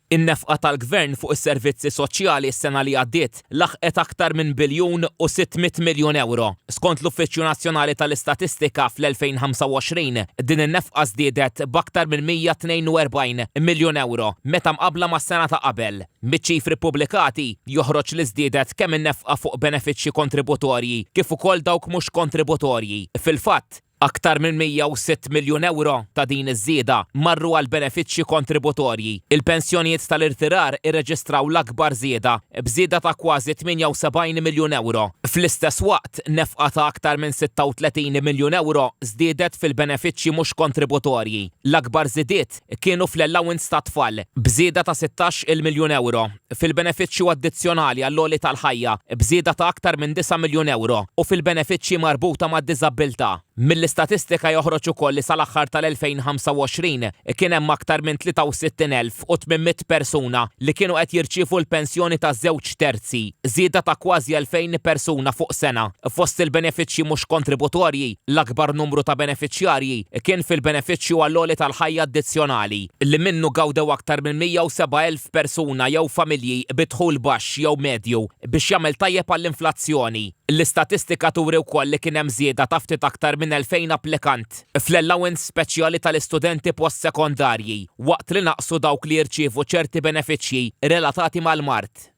In-nefqa tal-Gvern fuq is-servizzi soċjali s-sena li għaddiet laħqet aktar minn biljun u 600 miljun ewro. Skont l-Uffiċċju Nazzjonali tal-Istatistika fl-2025, din in-nefqa żdiedet b'aktar minn 142 miljun ewro meta mqabbla mas-sena ta' qabel. Miċ-ċifri ppubblikati joħroġ li żdiedet kemm in-nefqa fuq benefiċċji kontributorji kif ukoll dawk mhux kontributorji. Fil-fatt, Aktar minn 106 miljun ewro ta' din iż-żieda marru għal benefiċċji kontributorji. Il-pensjonijiet tal-irtirar irreġistraw l-akbar żieda, b'żieda ta' kważi 78 miljun ewro. Fl-istess waqt, nefqa ta' aktar minn 36 miljun ewro żdiedet fil-benefiċċji mhux kontributorji. L-akbar żidiet kienu fl-allowance tat-tfal, b'żieda ta' 16-il miljun ewro, fil-benefiċċju addizzjonali għall-għoli tal-ħajja b'żieda ta' aktar minn disa' miljun ewro u fil-benefiċċji marbuta mad-diżabbiltà. Mill-istatistika joħroġ ukoll li sal-aħħar tal-2025 kien hemm aktar minn 63,800 persuna li kienu qed jirċievu l-pensjoni ta' żewġ terzi, żieda ta' kważi 2,000 persuna fuq sena. Fost il-benefiċċji mhux kontributorji, l-akbar numru ta' benefiċjarji kien fil-benefiċċju għall-għoli tal-ħajja addizzjonali, li minnu gawdew aktar minn 107,000 persuna jew familji bi dħul baxx jew medju biex jagħmel tajjeb għall-inflazzjoni. L-istatistika turi wkoll li kien hemm żieda ta' ftit aktar minn 2,000 applikant fl-allowance speċjali tal-istudenti postsekondarji, waqt li naqsu dawk li jirċievu ċerti benefiċċji relatati mal-mard.